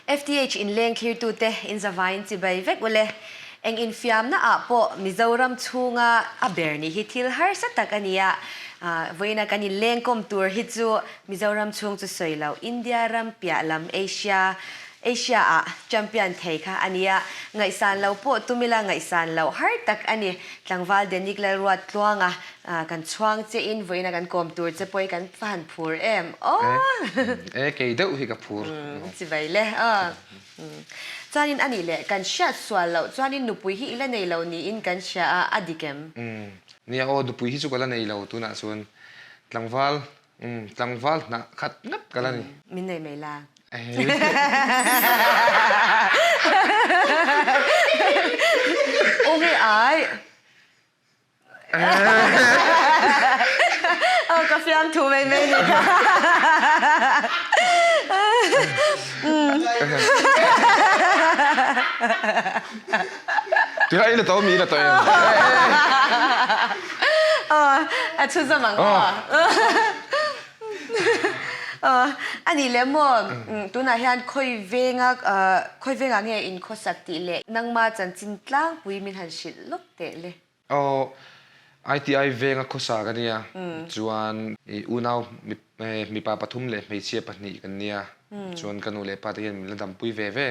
FTH inleng thlirtute inzavaiin chibai vek ule. Eng infiamna ah pawh Mizoram chhunga a ber nih hi thil harsa tak a ni a. Vawiina kan inleng kawm tur hi chu Mizoram chhung chu sawi lo, India ram piah lam Asia Asia ah champion thei kha a ni a. Ngaihsan lo pawh tum ila ngaihsan loh har tak a ni. Tlangval Denic Lalruat Tluanga kan chhuang che in vawiina kan kawm tur che pawh hi kan va han phur em aw. E kei deuh hi ka phur. Chibai le aw. Chuanin a nih leh kan hriat sual loh chuanin nupui hi i la nei lo niin kan hria a, a dik em? Nia aw nupui hi chu ka la nei lo tunah chuan tlangval tlangval hnah khat ngat ka la ni. Min nei mai la. Aw nge ai. Aw ka fiam thu mai mai ni kha. Tira i la to mi i la to em. Aw a thu zawm ang aw. A nih leh maw tunah hian khawi venga khawi vengah nge in khawsak tih leh nangma chanchin tlangpui min han hrilh lawk teh le. Aw ITI venga khawsa ka nia chuan i unau mipa pathum leh hmeichhia pahnih kan nia chuan ka nu leh pa te hian min la dampui ve ve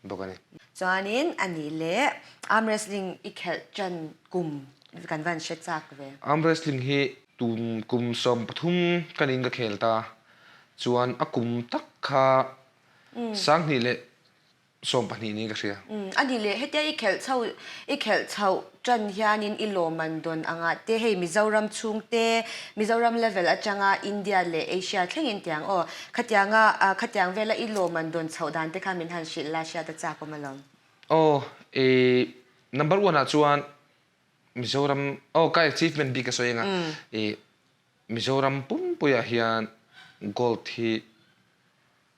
bawk a ni. Chuanin a nih leh arm wrestling i khelh tan kum kan van hre chak ve. Arm wrestling hi Tum kum 13 ka niin ka khel ta. Chuan a kum tak kha 2012 niin ka hria. A nih leh hetia i khelh chho i khelh chhoh tan hianin i lawmman dawn angah te hei Mizoram chhung te Mizoram level atanga India leh Asia thlengin tiang aw khatianga khatiang vela i lawmman dawn chhoh dan te kha min han hrilh la hriat a chak awm alawm. Aw i number one ah chuan Mizoram aw ka achievement bik ka sawi anga i Mizoram pumpuiah hian gold hi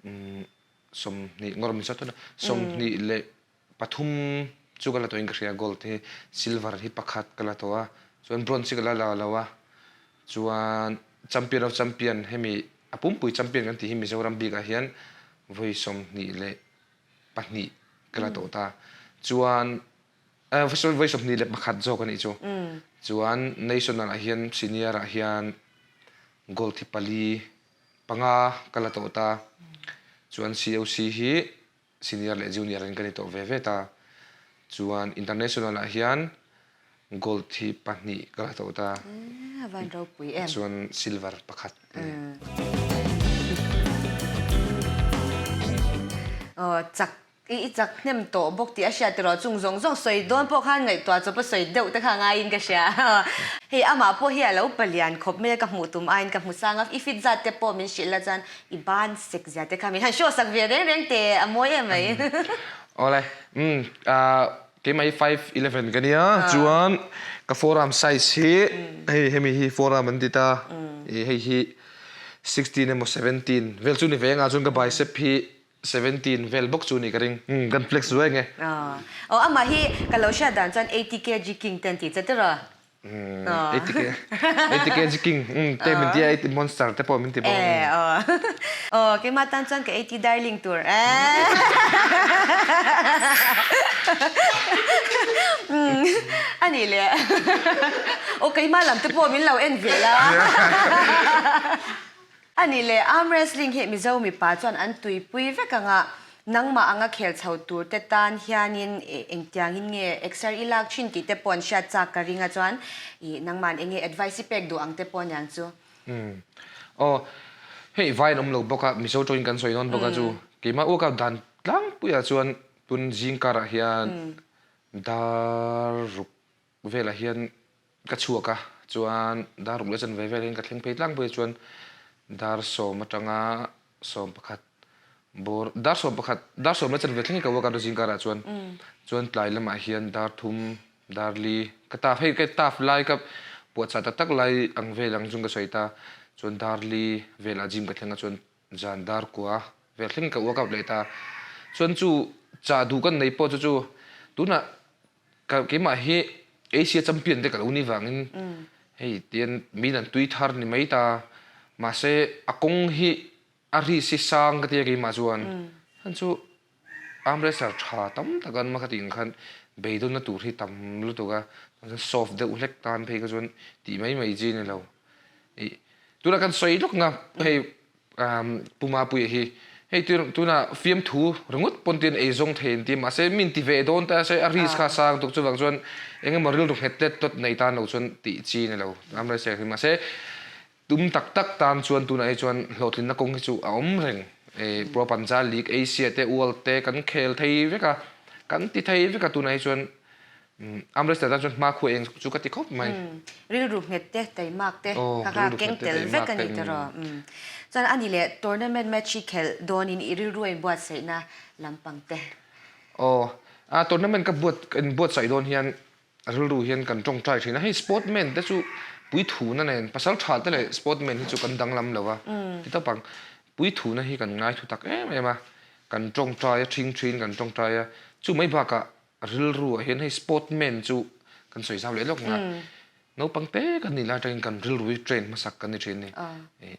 20 ngawr min sawi tawh 23 chu ka la tawhin ka hria gold hi silver hi pakhat ka la tawh a chuan bronze hi ka la la lo a chuan champion of champion hemi a pumpui champion kan tih hi Mizoram bikah hian vawi 22 ka la tawh ta chuan Vawi 21 zawk a nih chu. Chuan National ah hian senior ah hian gold hi pali panga ka la tawh ta. Chuan COC hi senior leh junior in ka ni tawh ve ve ta. Chuan international ah hian gold hi pahnih ka la tawh ta. Van ropui em. Chuan silver pakhat a ni. Chak I i chak hnem tawh bawk tih a hriat erawh chung zawng zawng sawi dawn pawh khan ngaihtuah chawp a sawi deuh te kha ngaiin ka hria. Hei amah pawh hi a lo palian khawp mai a, ka hmuh tum aiin ka hmu sang a, i fit zat te pawh min hrilh la chuan i ban sek zia te kha min han show sak ve reng reng teh a mawi em mai. Awle, umm keimah hi 5'11 ka nia chuan ka forearm size hi hei hemi hi forearm an ti ta, hei hi 16 emaw 17 vel chu ni ve anga chuan ka bicep hi 17 vel bawk chu ni ka ring. Umm kan flex zuai nge. Aw amah hi ka lo hriat dan chuan 80 kg king te an ti che tiraw? Umm 80 kg 80 kg king umm te min ti a 80 monster te pawh min ti bawk. Eh aw aw keimah tan chuan ka 80 darling tur eh umm anih leh aw keimah lam te pawh min lo en ve la. A nih leh, arm wrestling hi Mizo mipa chuan an tuipui vek ang a, nangmah anga khel chho tur te tan hianin engtiangin nge exer i lak thin tih te pawh an hriat chak ka ring a chuan i nangma'n enge advice i pek duh ang te pawh aniang chu. Umm. Aw, hei vai an awm lo bawk a, Mizo tawngin kan sawi dawn bawk a chu keimah workout dan tlangpuiah chuan tun zing karah hian dar ruk velah hian ka chhuak a, chuan dar ruk leh chanve velah hian ka thleng phei tlangpui a chuan dar sawm atanga sawm pakhat bawr dar sawm pakhat dar sawm leh chanve thleng hi ka workout a zing karah chuan chuan tlai lamah hian dar thum dar li ka taf hei ka taf lai ka puahchah tak tak lai ang vel ang chung ka sawi ta chuan dar li velah gym ka thleng a chuan zan dar kua vel thleng ka workout leh ta chuan chu chah duh kan nei pawh chu chu tunah Ka keimah hi Asia champion te ka lo ni vangin hei tian min an tui thar ni mai ta mahse a kawng hi a ri si sang ka tia keimah chuan hman chu Arm wrestler tha tam tak an makha tih ang khan beidawnna tur hi tam lutuk a, chuan soft deuh hlek tan phei kha chuan tih mai mai chi a ni lo. Ih tunah kan sawi lawk na hei Pu Mapuia hi hei tunah fiamthu ringawt pawn tiin ei zawng thei an ti a mahse mi inti ve dawn ta se a risk kha a sang tuk chuvang chuan eng emaw rilru nghet tlet tawt nei tan lo chuan tih chi a ni lo arm wrestler hi mahse Tum tak tak tan chuan tunah hi chuan hlawhtlinna kawng hi chu a awm reng. Pro Panja League, Asia te, World te kan khel thei vek a, kan ti thei vek a tunah hi chuan Amritsar tan chuan hmakhua eng chu ka ti khawp mai. Rilru nghet te, taimak te kha kha keng tel vek a ni tiraw. Chuan a ni leh tournament match hi khelh dawnin i rilru a inbuatsaihna lampang te. Aw, tournament ka buat inbuatsaih dawn hian A rilru hian kan tawngtai thin a, hei sportman te chu puithuna nen pasal tha te leh sportman hi chu kan danglam lo a ti tawp ang. Puithuna hi kan ngai thu tak em em a, kan tawngtai a, thing thin kan tawngtai a, chu mai bakah rilru ah hian hei sportman chu kan sawi zau leh lawk ang a, naupang te kan nih lai atangin kan rilru hi train hmasak kan ni thin a ni.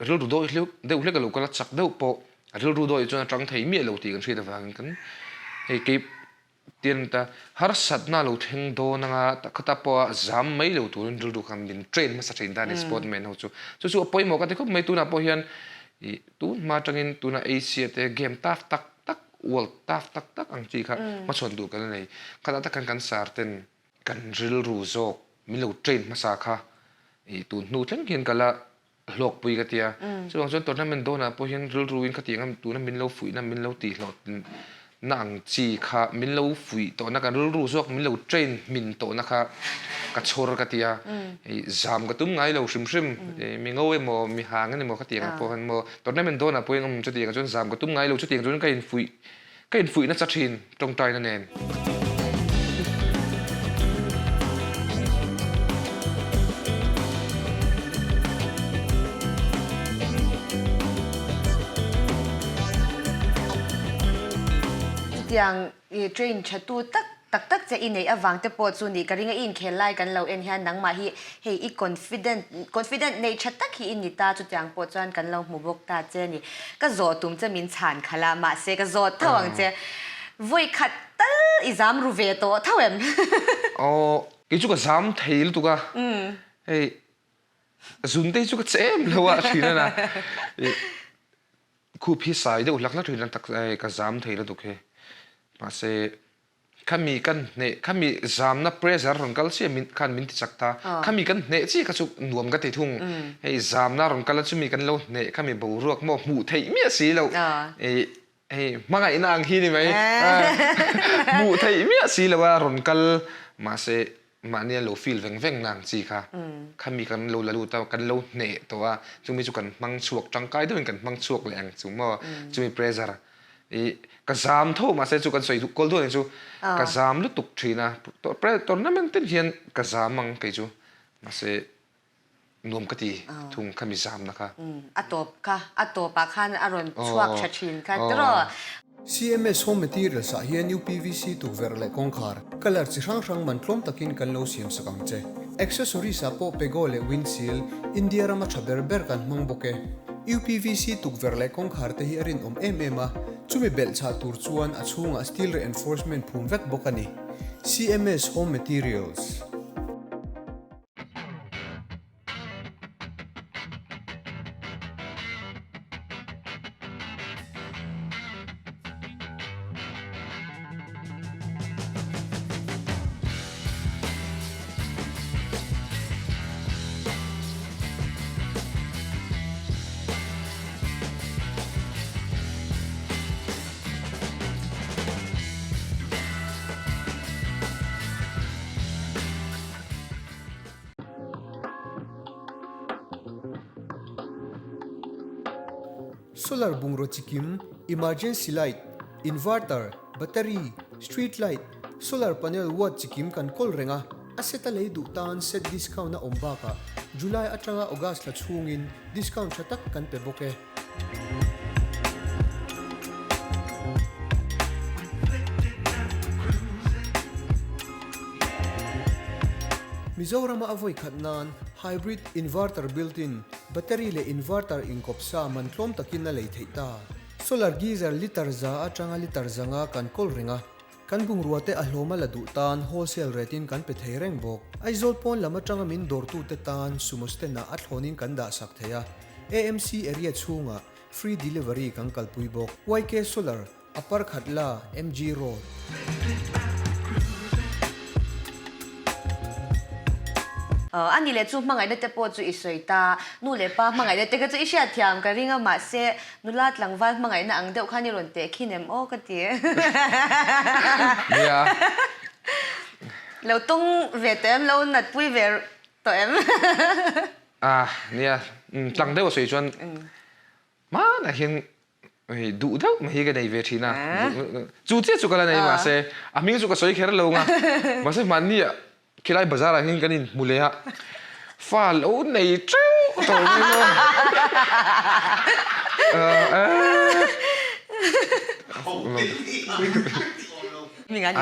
Rilru dawi hleuh deuh hlek a lo kal a, chak deuh pawh a rilru dawi chuan a tang thei miah lo tih kan hriat avangin kan hei kei tian ta harsatna a lo thleng dawn anga khata pawha zam mai lo turin rilru khan min train hmasa thin ta a ni sportman ho chu. Chu chu a pawimawh ka ti khawp mai tunah pawh hian ih tun hma atangin tuna Asia te game tough tak tak world tough tak tak ang chi kha hmachhawn duh kan la nei. Khatah tak khan kan sar ten kan rilru zawk min lo train hmasa kha ih tun hnu thleng hian ka la hlawkpui ka tia. Chuvang chuan tournament dawnah pawh hian rilruin khatiang a tuna min lo fuihna min lo tihhlawh na ang chi kha min lo fuih tawhna kan rilru zawk min lo train hmin tawhna kha ka chhawr ka tia. Ih zam ka tum ngai lo hrim hrim mi ngo emaw mi hang emaw khatiang ah pawh hian maw tournament dawnah pawhin awm chutiang ah chuan zam ka tum ngai lo chutiang chuan ka infuih Ka infuih nasa thin tawngtaina nen. Chutiang i train tha tu tak tak tak che i neih avang te pawh chu nih ka ring a, i inkhel lai kan lo en hian nangmah hi hei i confident confident neih tha tak hi i ni ta chutiang pawh chuan kan lo hmu bawk ta che a ni. Ka zawh tum che min chhan khalh a, mahse ka zawt tho ang che. Vawi khat tal i zam ru ve tawh tho em? Aw, kei chu ka zam thei lutuk a, hei zun te hi chu ka che em lo a thin a na, khup hi sai deuh hlak hlak thin a tak ka zam thei lutuk hi, mahse Khami kan hneh, khami zamna pressure rawn kal chiah min khan min ti chak ta. Khami kan hneh chiah kha chu nuam ka ti thung. Hei zamna rawn kal a chumi kan lo hneh khami boruak maw hmuh theih miah si lo. Hei hei hmangaihna ang hi ni mai. Hmuh theih miah si lo a rawn kal mahse mahni an lo feel veng veng na ang chi kha. Khami kan lo la lut a, kan lo hneh tawh a, chumi chu kan hmang chhuak tangkai deuhin kan hmang chhuak leh ang chu maw chumi pressure I ka zam tho mahse chu kan sawi duh kawl duh chu ka zam lutuk thin a tournament tin hian ka zam ang kei chu mahse nuam ka ti thung khami zamna kha. A tawp kha a tawpah khan a rawn chhuak tha thin kha tiraw. CMS Home Materials ah hian UPVC tukverh leh kawngkhar, colour chi hrang hrang man tlawm takin kan lo siam sak ang che. Accessories ah pawh Pego leh Windseal, India rama tha ber ber kan hmang bawk e. UPVC tukverh leh kawngkhar te hi a rinawm em em a, chumi belh chhah tur chuan a chhungah steel reinforcement phum vek bawk a ni. CMS Home Materials. Solar bungraw chikim, emergency light, inverter, battery, street light, solar panel watt chikim kan kawl reng a. A set a lei duh tan set discount a awm bakah July atanga August thla chhungin discount tha tak kan pe bawk e. Mizorama a vawi khat nan hybrid inverter built-in, battery leh inverter inkawp sa man tlawm takin a lei theih ta. Solar geyser litre za atanga litre zanga kan kawl reng a, kan bungrua te a hlawm a la duh tan wholesale rate in kan pe thei reng bawk. Aizawl pawn lam atanga min dawrtute tan sumo stand ah a thlawnin kan dah sak thei a, AMC area chhungah free delivery kan kalpui bawk. YK Solar Upper Khatla, MG Road. A ni leh chu hmangaihna te pawh chu i sawi ta, nu leh pa hmangaihna te kha chu i hriat thiam ka ring a, mahse nula tlangval hmangaihna ang deuh khan i rawn teh khin em aw ka ti. Nia. Lo tawng ve tawh em, lo natpui ve tawh em? A nia, tlang deuh a sawi chuan hmanah hian Hei duh deuh mai hi ka nei ve thin a, chu chiah chu ka la nei mahse a hming chu ka sawi kher lo nga, mahse mahni ah khilai bazar ah hian kan in hmu leh a, fa lo nei teuh tawh mai maw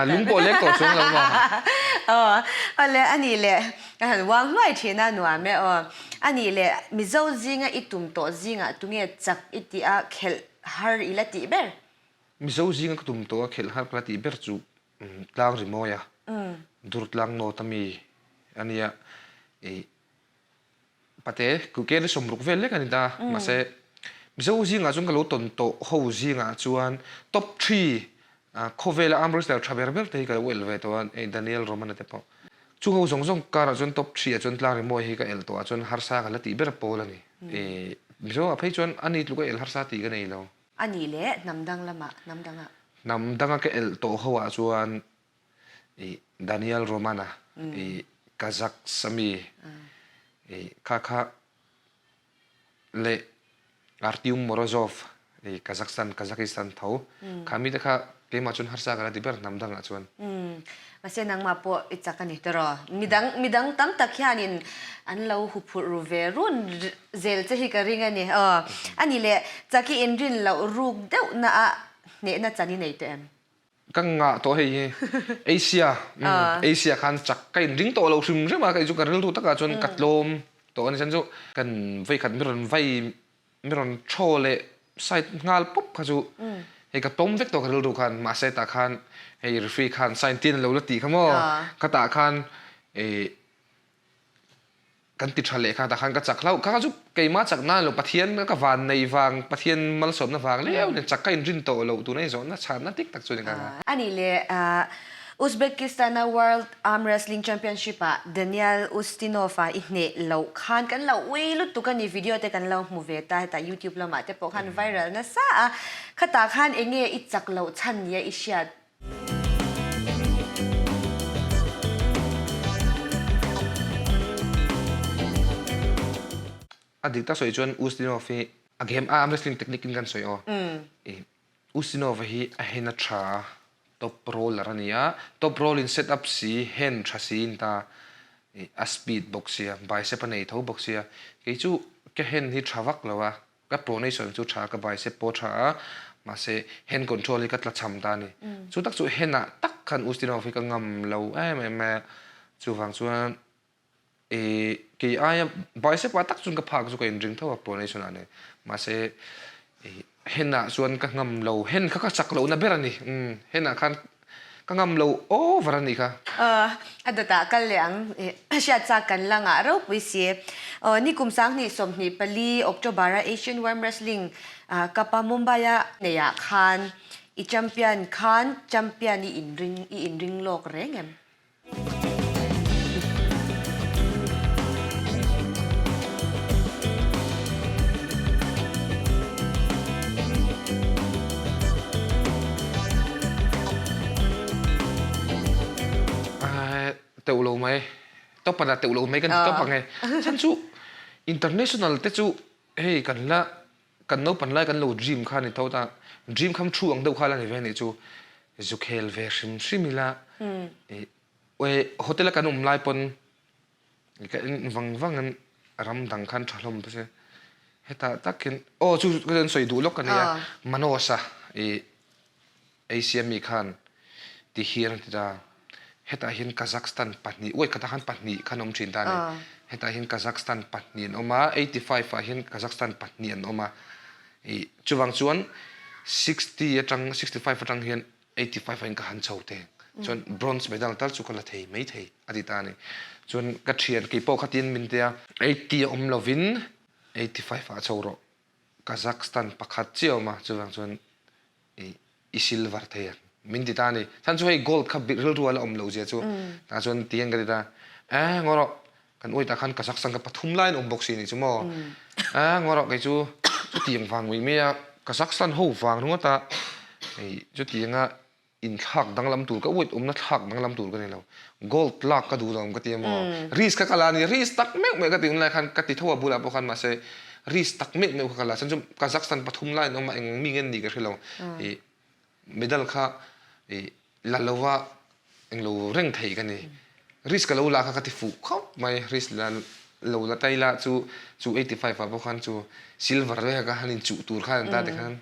a lung pawh lek tawh chuang lo maw. Aw awle a nih leh ka han uang hluai thin a nuam e aw. A nih leh Mizo zinga i tum tawh zingah tunge chak i tih a khelh har i la tih ber? Mizo zinga ka tum tawh a khelh har ka la tih ber chu tlang rimawi a, dur tlang nawt ami a nia. Ih pate kuke ri sawmruk vel lek a ni ta mahse Mizo zingah chuan ka lo tawn tawh ho zingah chuan top three Khawvela arm wrestler tha ber ber te hi ka lo el ve tawh a, hei Daniel Romana te pawh. Chung ho zawng zawng karah chuan top three ah chuan tlang rimawi hi ka el tawh ah chuan harsa ka la tih ber pawl a ni. Mizoah phei chuan a ni tluk a el harsa tih ka nei lo. A nih leh hnam dang lamah, hnam dangah. Hnam danga ka el tawh ho ah chuan Daniel Romana, Kazakhs ami, kha kha leh Artyom Morozov i Kazakhstan, Kazakhstan tho. Kha mite kha keimah chuan harsa ka la ti ber hnam dangah chuan. Mahse nangmah pawh i chak a ni tawh. Midang midang tam tak hianin an lo huphurh ru ve run zel che hi ka ring a ni. Aw a ni leh chak i inrin loh ruk deuh na ah hnehna chan i nei tawh em? Ka ngah tawh hei hi Asia Asia khan chak ka inring tawh lo hrim hrim a kei chu ka rilru takah chuan ka tlawm tawh a ni chuan chu kan vawikhat mi rawn vai mi rawn thaw leh side nghal pawp kha chu hei ka tlawm vek tawh ka rilru khan mahse tah khan hei referee khan sign tin a lo la tih kha maw khatah khan ih Kan ti tha leh kha tah khan ka chak hlauh. Kha kha chu keimah chak nan lo Pathian ka van nei vang, Pathian malsawmna vang leu nen chak ka inrin tawh lo tuna i zawhna chhanna dik tak chu ni kha kha. A nih leh Uzbekistan-a World Arm Wrestling Championship-ah Daniel Ustinov-a i hneh loh khan kan lo ui lutuk a ni. Video te kan lo hmu ve ta hetah YouTube lamah te pawh khan viral nasa a. Khatah khan eng nge i chak loh chhan nia i hriat? A dik tak sawi chuan Ustinov hi a game a arm wrestling technique in kan sawi aw. Ustinov hi a hen a tha a, top roller a ni a, top roll in set up si, hen tha si in ta a speed bawk sia, bicep a nei tho bawk sia. Kei chu ka hen hi tha vak lo a, Ka pronation chu tha, ka bicep pawh tha a, mahse hand control hi ka tla cham ta a ni. Chu tak chu hand ah tak khan Ustinov hi ka ngam lo em em mai a, chuvang chuan ih kei aia bicep ah tak chuan ka phak chu ka inring tho a pronation ah nen, mahse ih hand ah chuan ka ngam lo, hand kha ka chak lohna ber a ni, umm hand ah khan Ka ngam lo over a nih kha. A dawtah kal leh ang hriat chak kan la ngah ropui si. Ni kum 2024 October a Asian Worm Wrestling Cup a Mumbai a neihah khan i champion khan champion i inring i inring lawk reng em? Teuh lo mai, tawp a teuh lo mai kan ti tawp ang e. Chhan chu international te chu hei kan la kan naupan lai kan lo dream kha a ni tho ta, dream kham thu ang deuh kha la ni ve a nih chu. Zu khel ve hrim hrim ila hotel a kan awm lai pawn ka en vang vang in ram dang khan tha hlawm ta se hetah takin aw chu ka rawn sawi duh lawk a nia Manos-a ih Asia mi khan ti hian a ti ta hetah hian Kazakhstan pahnih uai khatah khan pahnih khan awm thin ta a ni hetah hian Kazakhstan pahnih an awm a 85 ah hian Kazakhstan pahnih an awm a ih chuvang chuan. 60 atang 65 atang hian 85 ah in ka han chho teng. Chuan bronze medal tal chu ka la thei mai thei a ti ta a ni. Chuan ka thian kei pawh khatin min tia 80 a awm lovin 85 ah chho rawh. Kazakhstan pakhat chiah a awm a, chuvang chuan i i silver thei ang min ti ta a ni. Chhan chu hei gold kha rilru a la awm loh zia chu tah chuan ti hian ka ti ta a, e ngaw rawh kan uaitah khan Kazakhstan kha pathum laiin awm bawk si ni chu maw a ngaw rawh kei chu chutiang vang ngui mai a Kazakhstan ho vang ringawt a hei chutianga inthlak danglam tur ka weight awmna thlak danglam tur ka ni lo gold lak ka duh lo ka ti emaw risk kha ka la a ni risk tak meuh meuh ka ti hunlai khan ka ti tho a bulah pawh khan mahse risk tak meuh meuh kha ka la chuan chu Kazakhstan pathum laiin awm a eng mi nge ni ka hre lo ih medal kha ih la lova englo reng thei ka ni risk ka lo la kha ka ti fuh khawp mai risk la lo la ta ila chu chu 85 ah pawh khan chu silver vek a han inchuh tur khan an ta ti khan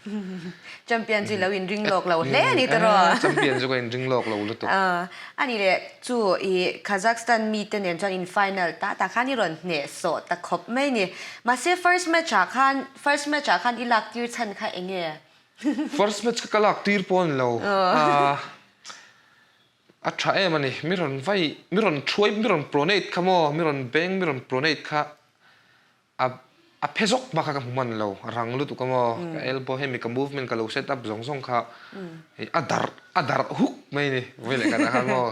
Champion chu i lo inring lawk lo hle a ni ta rawh. Champion chu ka inring lawk lo lutuk. A ni leh chu i Kazakhstan mite nen chuan in final ta ta khan i rawn hneh sawh ta khawp mai ni. Mahse first match ah khan first match ah khan i lak tir chhan kha eng nge? First match kha ka lak tir pawh a ni lo. A tha em a ni. Mi rawn vai mi rawn thuai mi rawn pronate kha maw mi rawn beng mi rawn pronate kha a a phe zawk bak a ka hmu hman lo a rang lutuk a maw ka elbow hemi ka movement ka lo set up zawng zawng kha hei a darh a darh huk mai a ni vawi leh khat ah khan maw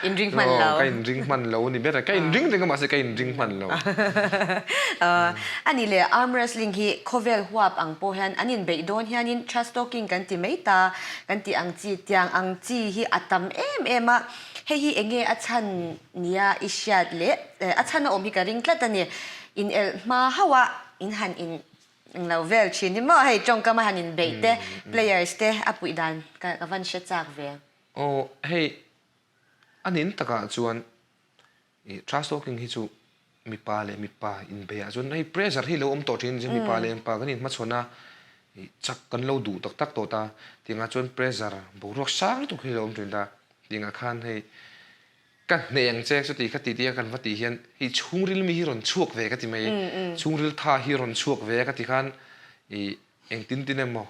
Inring hman lo ka inring hman lo a ni ber a ka inring reng a mahse ka inring hman lo A ni leh arm wrestling hi khawvel huap ang pawh hian an inbeih dawn hianin trash talking kan ti mai ta kan tih ang chi tiang ang chi hi a tam em em a hei hi eng nge a chhan nia i hriat leh a chhan a awm hi ka ring tlat a ni. In elh hma hauh a in han in englo vel thin hi maw hei tawngkam a han in beih te players te a puih dan ka van hre chak ve. Aw hei a nin takah chuan i trash talking hi chu mipa leh mipa inbeih ah chuan hei pressure hi lo awm tawh thin chu mipa leh mipa kan inhmachhawn a i chak kan lo duh tak tak tawh ta tiangah chuan pressure boruak sang lutuk hi lo awm thin ta tiangah khan hei Ka hneh ang che chuti kha ti tia kan va tih hian hei chhungril mi hi rawn chhuak ve ka ti mai, chhungril tha hi rawn chhuak ve a ka ti khan ih engtin tin emaw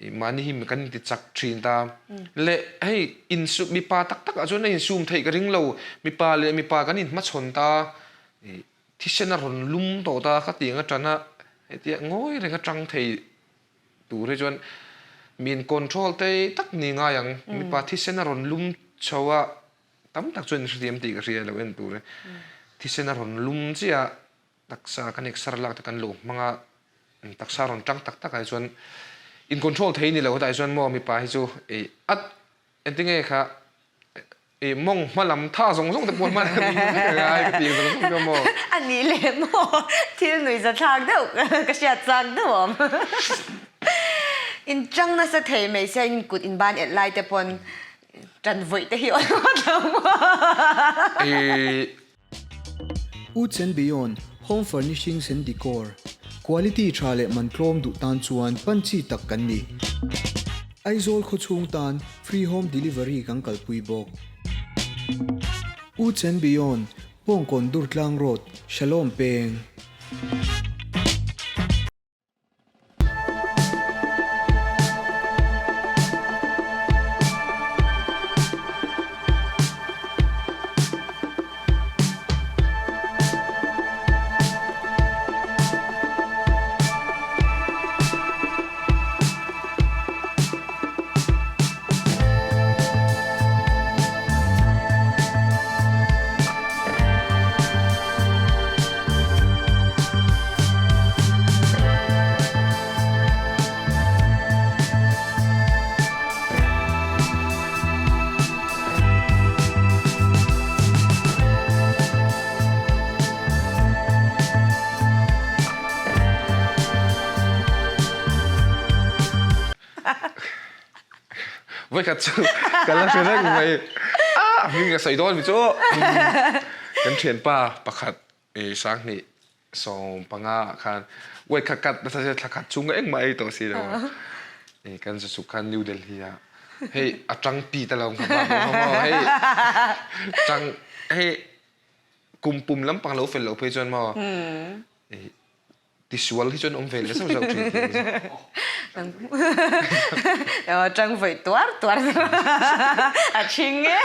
ih mahni hi kan inti chak thin ta. Leh hei insum mipa tak tak ah chuan a insum theih ka ring lo, mipa leh mipa kan inhmachhawn ta ih thisen a rawn lum tawh ta ka ti ang atana hetia ngawi reng atang thei tur hi chuan min control te tak ni ngai ang mipa thisen a rawn lum chho a tam tak chuan hrethiam tih ka hria lo en tur e thisen a rawn lum chiah a taksa kan exer lak te kan lo hmang a taksa rawn tang tak tak ah hi chuan in control thei ni lo hetah hi chuan maw mipa hi chu ih a Engtinge kha i mawng hma lam tha zawng zawng te pawh hman a ni vek a ngai ka tih zawng zawng kha maw? A nih leh maw thil nuihza thlak deuh ka hriat chak deuh awm. In chang nasa thei mai sia in kut in ban elh lai te pawn tan vawih te hi awn ngawt lo maw? Woods and Beyond, Home Furnishings and Decor, Quality tha leh man tlawm duh tan chuan pan chi tak kan ni. Aizawl khawchhung tan free home delivery kan kalpui bawk. Woods and Beyond, Bawngkawn Durtlang Road, Shalom Peng. Vawikhat chu ka la hre reng mai. A hming ka sawi dawn mi chu kan thianpa pakhat i Sanghnih 15 ah khan uai kha kat nasa sia thla khat chung ka engmah ei tawh si lo a. I kan zusuk khan New Delhi ah hei a tang pi ta lo kha ba maw maw hei tang hei kum pum lampang lo fel lo phei chuan maw i. Tisual hi chuan awm ve leh zauh zauh thin tih ang chu. Tang vawi tuar tuar a thing e.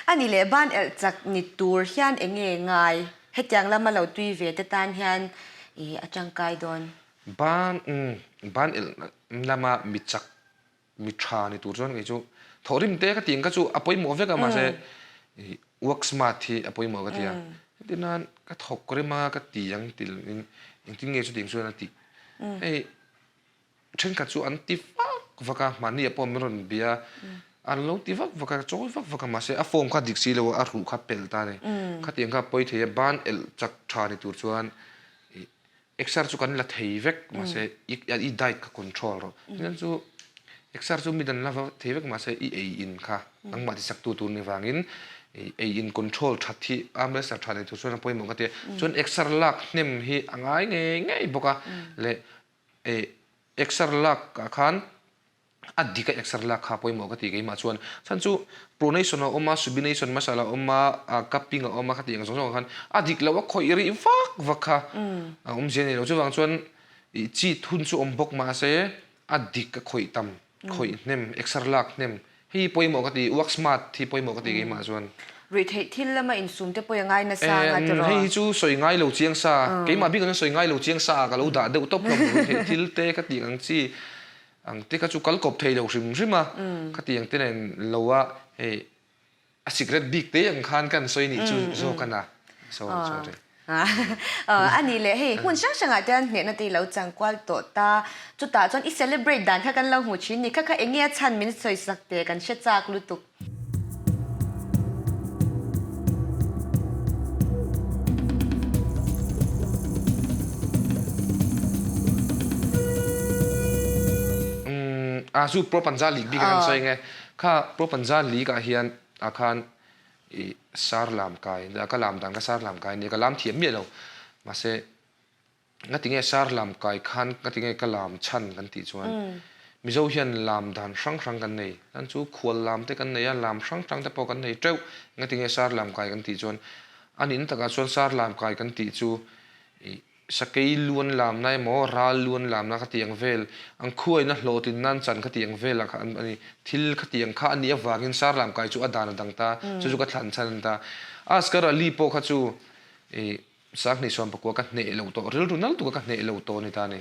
A ni leh ban elh chak ni tur hian eng nge ngai? Hetiang lama lo tui ve te tan hian i a tangkai dawn. Ban ban elh lama mi chak mi tha ni tur chuan kei chu thawhrim te ka tih ang kha chu a pawimawh vek a mahse ih work smart hi a pawimawh ka ti a heti nan ka thawk rem a ka ti ang ti lo in engtin nge chutiang chuan a tih hei thenkhat chu an ti vak vak a mahni ah pawh min rawn bia a an lo ti vak vak a chawi vak vak a mahse a form kha dik si lo a a ruh kha pel ta a ni khatiang kha a pawi thei a ban elh chak tha ni tur chuan ih Exer chu kan la thei vek mahse i i diet kha control rawh. Chuan chu exer chu mi dan la thei vek mahse i ei in kha nangmah ti sak tu tur ni vangin i ei in control that hi arm wrestler tha nei tur chuan a pawimawh ka ti a. Chuan exer lak hnem hi a ngai ngei ngei bawk a leh eh exer lak ah khan A dik a exer lak kha pawimawh ka ti keimah chuan chhan chu pronation a awm a, subination muscle a awm a, cupping a awm a khatiang zawng zawng ah khan a dik loh a khawih rih vak vak kha a awmzia a nei lo. Chuvang chuan ih cheat hun chu awm bawk mahse a dik a khawih tam, khawih hnem, exer lak hnem hei hi pawimawh ka ti, work smart hi pawimawh ka ti keimah chuan. Ruihtheih thil lama insum te pawh i ngai nasa anga tiraw? Hei hi chu sawi ngai lo chiang sa, keimah bik ang sawi ngai lo chiang sa ah ka lo dah deuh tawp hlawm ruihtheih thil te ka tih ang chi Ang te kha chu kal kawp thei lo hrim hrim a, khatiang te nen lo a hei a sikret bik te ang khan kan sawi nih chu zawk a na. Sorry sorry. A nih leh hei hmun hrang hrangah te hian hnehna te i lo chang kual tawh ta, chutah chuan i celebrate dan kha kan lo hmu thin ni, kha kha eng nge a chhan min sawi sak teh kan hre chak lutuk. A chu Pro Panja League bik a kan sawi nge kha Pro Panja League ah hian ah khan ih sar lam kai ka lam dan kha sar lam kai a nia ka lam thiam miah lo mahse Ngati nge sar lam kai khan ngati nge ka lam chhan kan tih chuan Mizo hian lam dan hrang hrang kan nei. Tan chu khual lam te kan nei a, lam hrang hrang te pawh kan nei teuh. Ngati nge sar lam kai kan tih chuan a nin takah chuan sar lam kai kan tih chu ih sakei luan lamna emaw ral luan lamna kha tih ang vel ang khuaina hlawhtlin nan chan kha tih ang velah kha a ni. Thil kha tih ang kha a nih avangin sar lam kai chu a dan a dang ta, chu chu ka thlan chhan a ni ta. Asghar Ali pawh kha chu ih Sanghnih 14 ka hneh lo tawh, rilru nal tuka ka hneh lo tawh a ni ta a ni.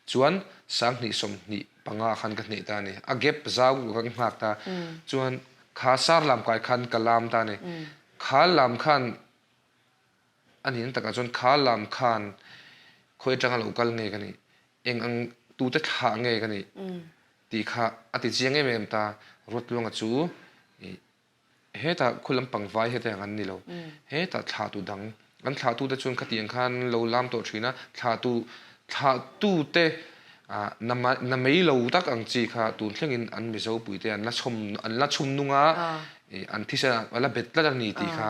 Chuan sanghnih 25 khan ka hneh ta a ni. A gap zau ka nghak ta. Chuan kha sar lam kai khan ka lam ta a ni. Kha lam khan a nih takah chuan kha lam khan khawi atanga lo kal nge ka nih, eng ang tute thlah nge ka nih tih kha a ti chiang em em ta. Ruatluanga chu ih Hetah khu lampang vai hete ang an ni lo. Hetah thlahtu dang, an thlahtute chuan khatiang khan an lo lam tawh thin a, thlahtu thlahtute na na mei lo tak ang chi kha tun thlengin an Mizo puite an la chhawm an la chhum nung a, an thisen ah a la bet tlat a ni tih kha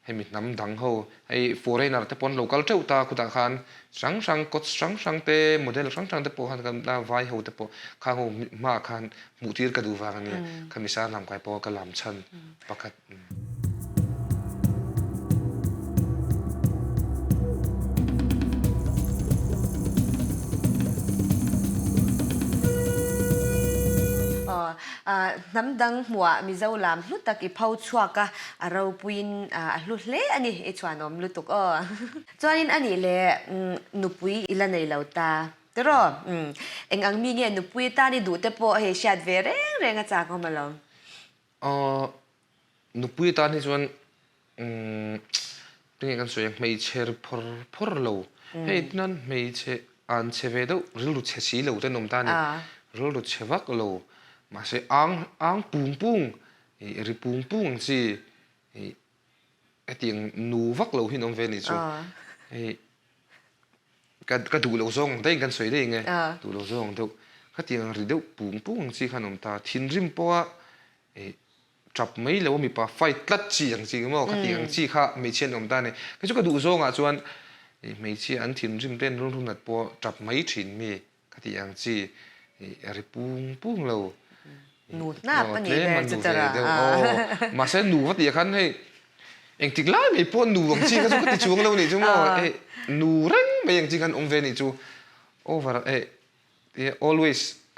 hemi hnam dang ho hei foreigner te pawh an lo kal teuh ta khutah khan hrang hrang coach hrang hrang te model hrang hrang te pawh khan kan la vai ho te pawh khang ho hmaah khan Hmuh tir ka duh vang a nia, khami sar lam kai pawh ka lam chhan pakhat. Hnam dang hmuah Mizo lam hlu tak i pho chhuak a, a ropuiin a hlu hle a ni, i chhuanawm lutuk aw. Chuanin a nih leh nupui i la nei lo ta. Tiraw? Umm. Eng ang mi nge nupui tan i duh te pawh hei hriat ve reng reng a chak awm alawm. Aw, nupui tan hi chuan umm tinge kan sawi ang hmeichhe ri phawr phawr lo. Hei tinan hmeichhe an chhe ve deuh rilru chhe si lo te an awm ta a ni. Rilru chhe vak lo mahse ang ang pung pung ih ri pung pung ang chi ih hetiang nu vak lo hi an awm ve a nih chu. Hei Ka ka duh lo zawng ang daih in kan sawi daih eng e, duh lo zawng ang deuh. Khatiang ang ri deuh pung pung ang chi khan awm ta. Thinrim pawha ih tap mai lo a mipa fight tlat chi ang chi maw khatiang ang chi kha hmeichhia an awm ta a ni. Kei chu ka duh zawngah chuan ih hmeichhia an thinrim te an rilru nat pawh tap mai thin mi khatiang ang chi ih ri pung pung lo. Nu hnap a nih ber chu tara. Mahse nu va tih ah khan hei. Engtik lai mai pawh nu ang chi kha chu ka ti chuang lo nih chu maw hei nu reng mai ang chi khan awm ve nih chu over hei always a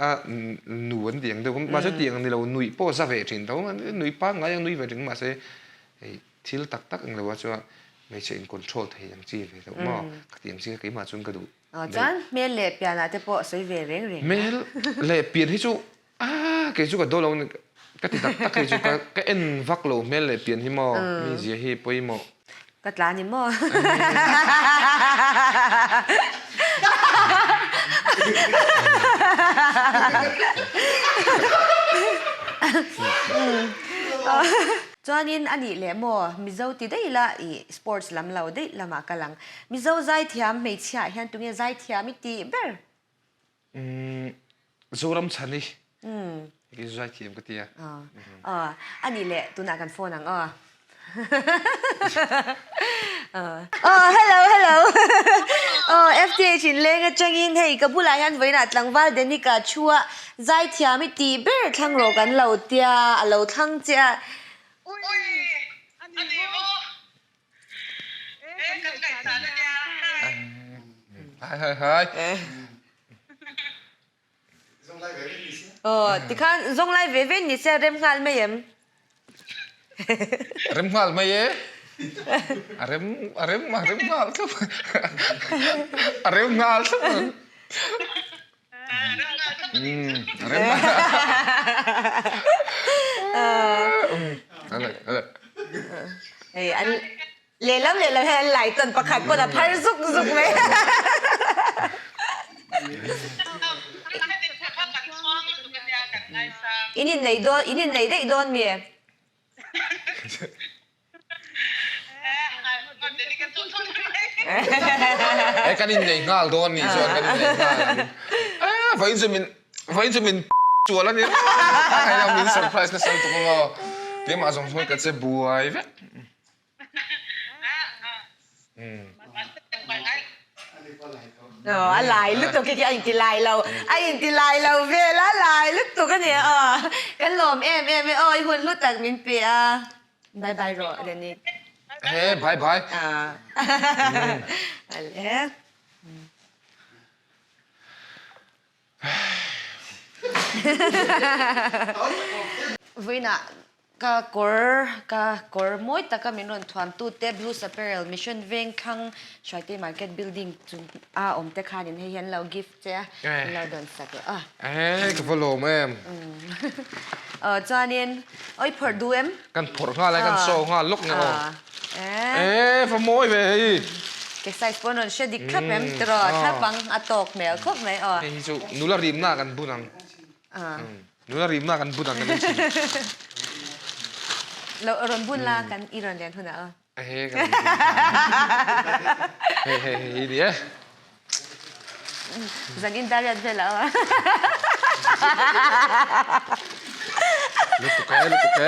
nu an tih ang deuh mahse tih ang ni lo nuih pawh za ve thin tho nuih pangngai ang nui ve thin mahse hei thil tak tak ang lo a chuan hmeichhe in control thei ang chi ve deuh maw ka tih ang chi kha keimah chuan ka duh. Chuan hmel leh pianah te pawh sawi ve reng reng a. Hmel leh pian hi chu Ah, kei chu ka daw lo ka ti tak tak hei chu ka ka en vak lo hmel leh pian hi maw mi zia hi pawimawh. Ka tla ni maw? Chuanin a nih leh maw Mizo ti daih la i sports lam lo daih lamah ka lang. Mizo zaithiam hmeichhiaah hian tunge zaithiam i tih ber? Zoram chhan i hei zai thiam ka tia. A nih leh tunah kan phone ang aw. Aw hello hello aw FTH in leng atangin hei ka bulah hian vawiinah tlangval Denica thu a zaithiam i tih ber thlang rawh kan lo tia a lo thlang che a. Ui a ni maw? Hai hai hai. Aw tikhan zawng lai ve ve ni se rem nghal mai em? Rem nghal mai e. A rem a rem a rem nghal thlap. A rem nghal thlap. Hei an lehlam lehlam hian an lai tawn pakhat pawn a phar zuk zuk mai. In innei dawn in innei daih dawn mi? E kan innei nghal dawn nih chuan kan innei nghal ang. E vawiin chu min vawiin chu min chual a ni hei lo min surprise nasa lutuk ang aw. Keimah zawng zawng hi ka che buai vek. A lai lutuk hi a inti lai lo, a inti lai lo vel a, lai lutuk a nia aw. Kan lawm em em e aw, i hun hlu tak min pe a. Bye bye rawh Lenny. He bye bye. Ale. Vawiinah ka kawr ka kawr mawi taka min rawn thuam tute Blues Apparel Mission Vengthlang Hruaite Market Building chung a awm te khanin hei hi an lo gift che a an lo dawn sak leh a. Ee ka va lawm em. Aw chuanin aw i phawrh duh em? Kan phawrh nghal a kan show nghal lawk nia aw. Ee va mawi ve hei. Ke size pawh an rawn hre dik thlap em tiraw thlap ang a tawk hmel khawp mai aw. Hei hi chu nula rimna kan bun ang. Nula rimna kan bun ang kan inchhir. Lo rawn bun la kan i rawn len hunah aw. Hei kan hei hei hei hi ni e. Zan in dariat vel a aw. Lutuk e lutuk e.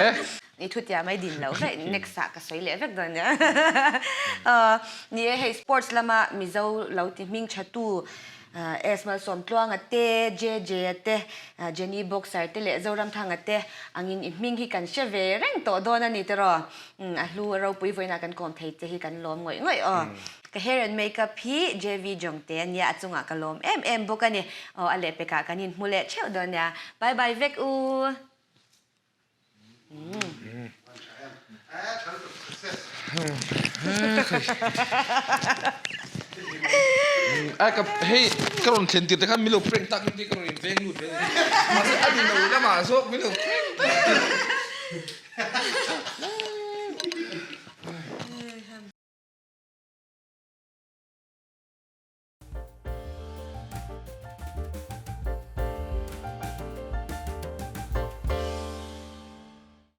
I thu tia mai din lo vek next ah ka sawi leh vek dawn nia. Ni e hei sports lama Mizo lo ti hming tha tu S Malsawmtluanga te, JJ-a te, Jenny Boxer te leh Zoramthanga te angin i hming hi kan hre ve reng tawh dawn a ni tiraw. A hlu a ropui vawiinah kan kawm thei che hi kan lawm ngawih ngawih aw. Ka hair and makeup hi JV Jongte a nia a chungah ka lawm em em bawk a ni. Aw a lehpekah kan inhmu leh theuh dawn nia. Bye bye vek u. A ka hei ka rawn thlen tir te khan min lo prank tak in ka rawn in veng lut ve a ni. Mahse a ni lo lamah zawk min lo prank tak.